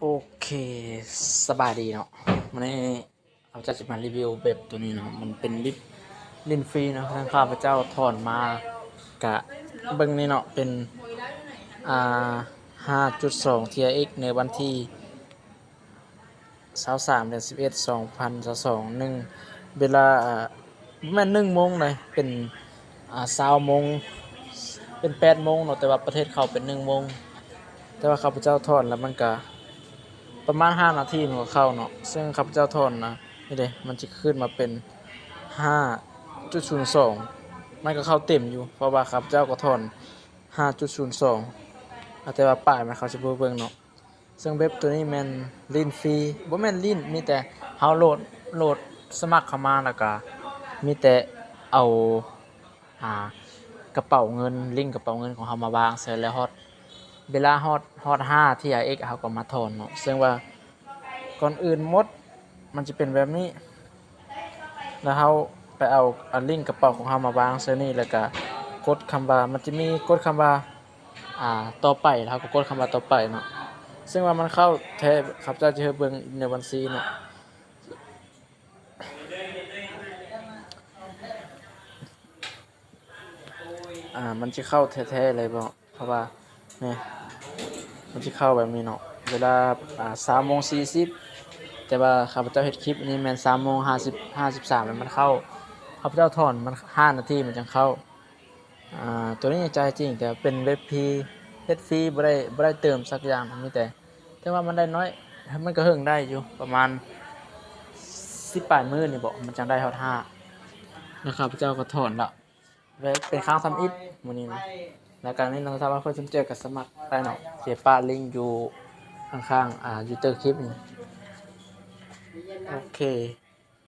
ໂອເຄ ສະບາຍດີເນາະ. ມື້ນີ້ເຮົາຈະຊິມາຣີວິວເວັບໂຕນີ້ເນາະ, ມັນເປັນເວັບຫຼິ້ນຟຣີເນາະ, ທາງຂ້າພະເຈົ້າຖອນມາກະເບິ່ງນີ້ເນາະ, ເປັນ ອ່າ ຫ້າຈຸດສອງ ທີອາເອັກ ໃນວັນທີຊາວສາມ ເດືອນສິບເອັດ ສອງພັນຊາວສອງ ໜຶ່ງ ເວລາ ອ່າ ບໍ່ແມ່ນໜຶ່ງໂມງເດ້, ເປັນ ອ່າ ຊາວໂມງ ເປັນແປດໂມງເນາະ, ແຕ່ວ່າປະເທດເຂົາເປັນໜຶ່ງໂມງ. ແຕ່ວ່າຂ້າພະເຈົ້າຖອນແລ້ວມັນກະປະມານຫ້ານາທີມັນກໍເຂົ້າເນາະ, ເຊິ່ງຂ້າພະເຈົ້າຖອນນະ ນີ້ເດ້ ມັນຈະຂຶ້ນມາເປັນຫ້າຈຸດສູນສອງ ມັນກໍເຂົ້າເຕັມຢູ່ ເພາະວ່າຂ້າພະເຈົ້າກໍຖອນຫ້າຈຸດສູນສອງ ອາ ແຕ່ວ່າປ້າຍມັນເຂົາຊິບໍ່ເບິ່ງເນາະ. ເຊິ່ງເວັບໂຕນີ້ແມ່ນຫຼິ້ນຟຣີ ບໍ່ແມ່ນຫຼິ້ນ ມີແຕ່ເຮົາໂຫຼດ ໂຫຼດສະໝັກເຂົ້າມາ ແລ້ວກະມີແຕ່ເອົາ ອ່າ ກະເປົາເງິນ ລິ້ງກະເປົາເງິນຂອງເຮົາມາວາງໃສ່ ແລ້ວຮອດ ເວລາຮອດ ຮອດຫ້າທີອາເອັກ ເຮົາກໍມາຖອນເນາະ. ເຊິ່ງວ່າກ່ອນອື່ນໝົດມັນຈະເປັນແບບນີ້ ແລ້ວເຮົາໄປເອົາ ເອົາລິ້ງກະເປົາຂອງເຮົາມາວາງໃສ່ນີ້ ແລ້ວກະກົດຄຳວ່າ ມັນຈະມີກົດຄຳວ່າ ອ່າ ຕໍ່ໄປ ແລ້ວເຮົາກໍກົດຄຳວ່າຕໍ່ໄປເນາະ. ເຊິ່ງວ່າມັນເຂົ້າແທ້ ຂ້າພະເຈົ້າຈະໃຫ້ເບິ່ງໃນບັນຊີເນາະ. ອ່າ ມັນຊິເຂົ້າແທ້ໆເລີຍບໍ່ ເພາະວ່ານີ້ ມັນຊິເຂົ້າແບບນີ້ເນາະ ເວລາ ອ່າ ຊາວໂມງສີ່ສິບ ແຕ່ວ່າຂ້າພະເຈົ້າເຮັດຄລິບນີ້ແມ່ນຊາວໂມງຫ້າສິບ ຫ້າສິບສາມ ແລ້ວມັນເຂົ້າ ຂ້າພະເຈົ້າຖອນມັນຫ້ານາທີມັນຈັ່ງເຂົ້າ. ອ່າ ໂຕນີ້ຈ່າຍຈິງ ແຕ່ເປັນເວັບຟຣີ ເຮັດຟຣີ ບໍ່ໄດ້ ບໍ່ໄດ້ເຕີມສັກຢ່າງ ມີແຕ່ ແຕ່ວ່າມັນໄດ້ໜ້ອຍ ມັນກໍເຫິງໄດ້ຢູ່ ປະມານສິບປາຍມື້ນີ້ບໍ ມັນຈັ່ງໄດ້ຮອດຫ້າ ແລ້ວຂ້າພະເຈົ້າກໍຖອນລະ ແລະ ເປັນຄັ້ງທຳອິດມື້ນີ້ນະ. ແລ້ວກໍແນະນຳ ຖ້າວ່າເພິ່ນສົນໃຈກໍສະໝັກໄດ້ເນາະ, ເຈປະລິ້ງຢູ່ຂ້າງໆ ອ່າ ຢູ່ໃຕ້ຄລິບນີ້. ໂອເຄ.